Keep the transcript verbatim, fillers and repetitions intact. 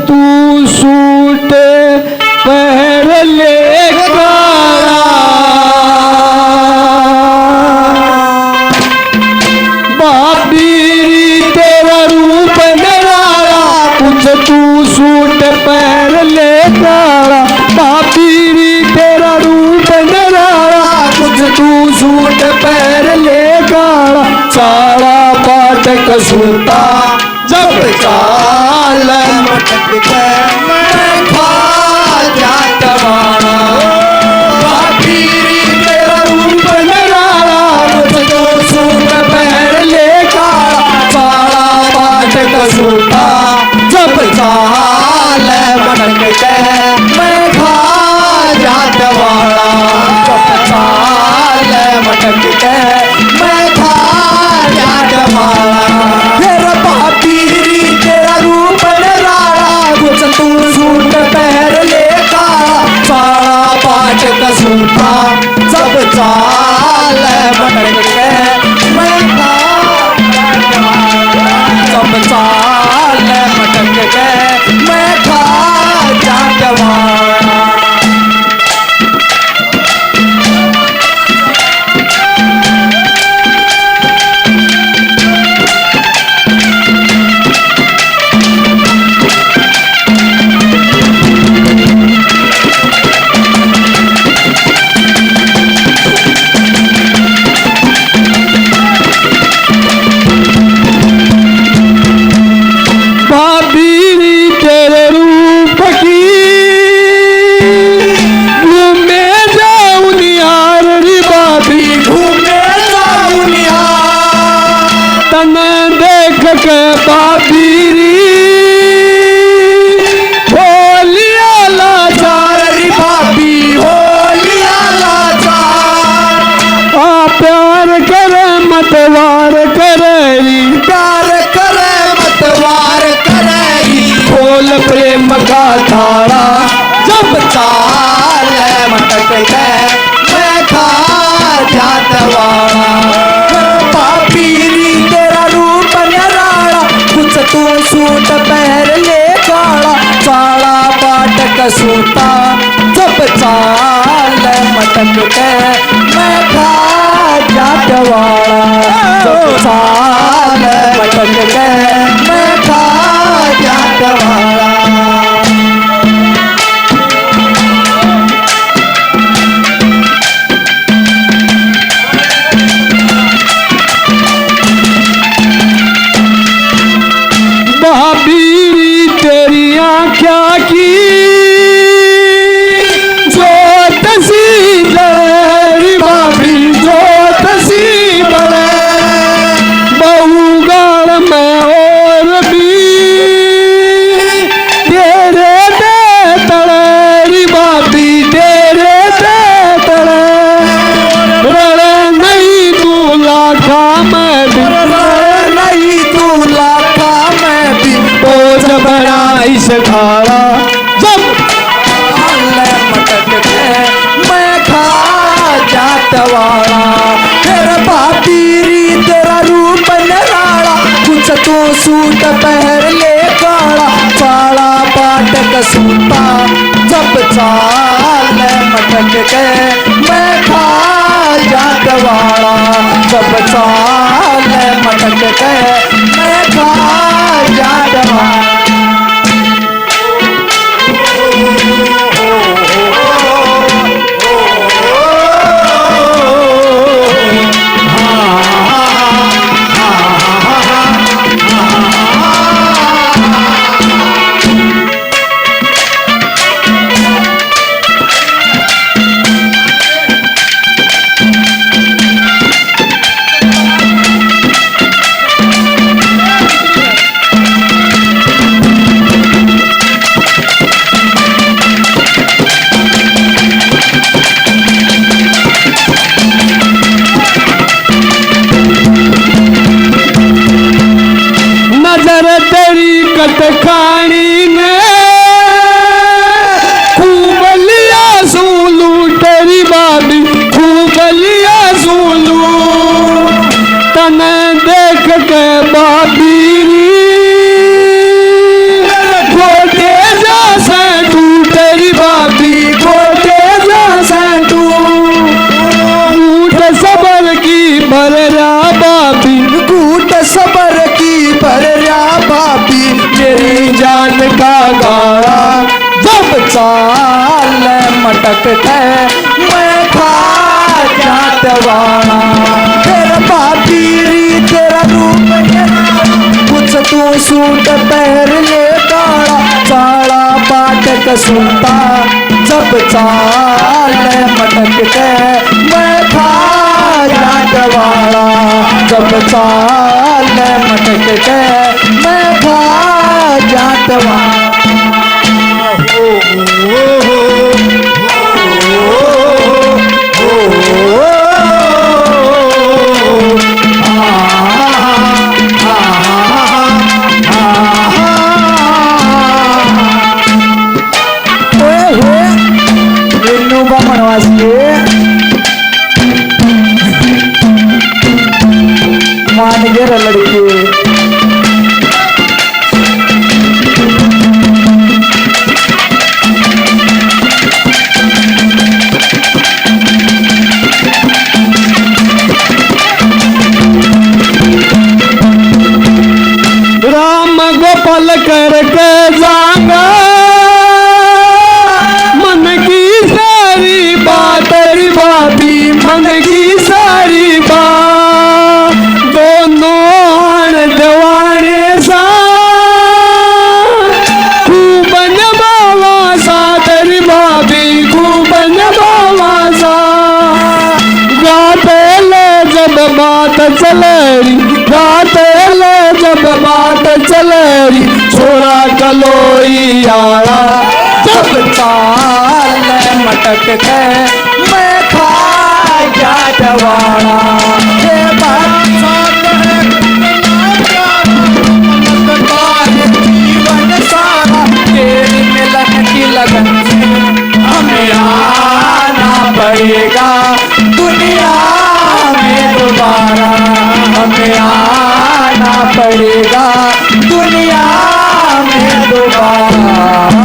तू सूट पहर ले काला। भाभी री तेरा रूप निराला, कुछ तू सूट पहर ले काला। भाभी री तेरा रूप निराला, कुछ तू सूट पहर ले काला। चाला पाटक सूता जब चाल मटक के मैं खा जात वाला। भाभी री तेरा रूप निराला, मुझको सूट पहर ले काला। चाला पाटक सूता जब चाल मटक के मैं खा जात वाला। जब चाल मटक के मैं खा जात वाला। तेरा भाभी री तेरा रूप निराला, कुछ तू सूट पहर ले काला। चाला पाटक सूता जब चाल मटक के मैं खा जात वाला। जब चाल मटक के मैं खा जात वाला। भाभी री तेरे रूप की घूमे जाऊं निहार री भाभी, घूमे जाऊं निहार। तने देख के भाभी री होलिया लाचार री भाभी, होलिया लाचार। आ प्यार करे मत वार करे री, प्यार करे मत वार करे री। खोल प्रेम का ताला जब चाल मटक के मैं खा जात वाला। भाभी री तेरा रूप निराला, कुछ तू सूट पहर ले काला। चाला पाटक सूता जब चाल मटक के मैं खा जात वाला। जब चाल मटक के मैं खा जात वाला। भाभी री तेरी आँख्या की जोत सी जले री भाभी, जोत सी जले। बहू गाल में और भी तेरे ते तले री भाभी, तेरे ते तले। रले नहीं तू लाखा में भी, रले नहीं तू लाखा में भी, बोझ बना इस खाला। जब मटक के मैं खा जात वाला। तेरा भाभी री तेरा रूप निराला, कुछ तू सूट पहर ले काला। चाला पाटक सूता जब चाल मटक के मैं खा जात वाला। जब चाल मटक के मैं खा जात वाला। नजर तेरी कटखानी ने खूब लिया सूलू तेरी भाभी, खूब लिया सूलू। तने देख के भाभी री, गोडे का गाला जब चाल मटक के मैं खा जात वाला। तेरा भाभी री तेरा रूप है, कुछ तू सूट पहन ले काला, चाला पाटक सुनता जब चाल मटक के मैं खा जात वाला, जब चाल मटक के मैं खा जात वाला। ओए होए, इन्नू बामण वास्ते मान गए रे लड़के। राम गोपाल करके जांगा, मन की सारी बात री भाभी, मन की सारी बात। दोनों आन दवाने सा, खूब नभावा सा तेरी भाभी, खूब नभावा सा। गाते ले जब बात चले री, गाते ले जब बात चले री, छोरा कलोई आया जब चाल मटक के मैं खा गया जवाना। ये बात साथ है कितना प्यारा, मत बार जीवन सारा तेरी मिलन की लगन से हमें आना पड़ेगा दुनिया में दोबारा, हमें आना पड़ेगा दुनिया में दोबारा।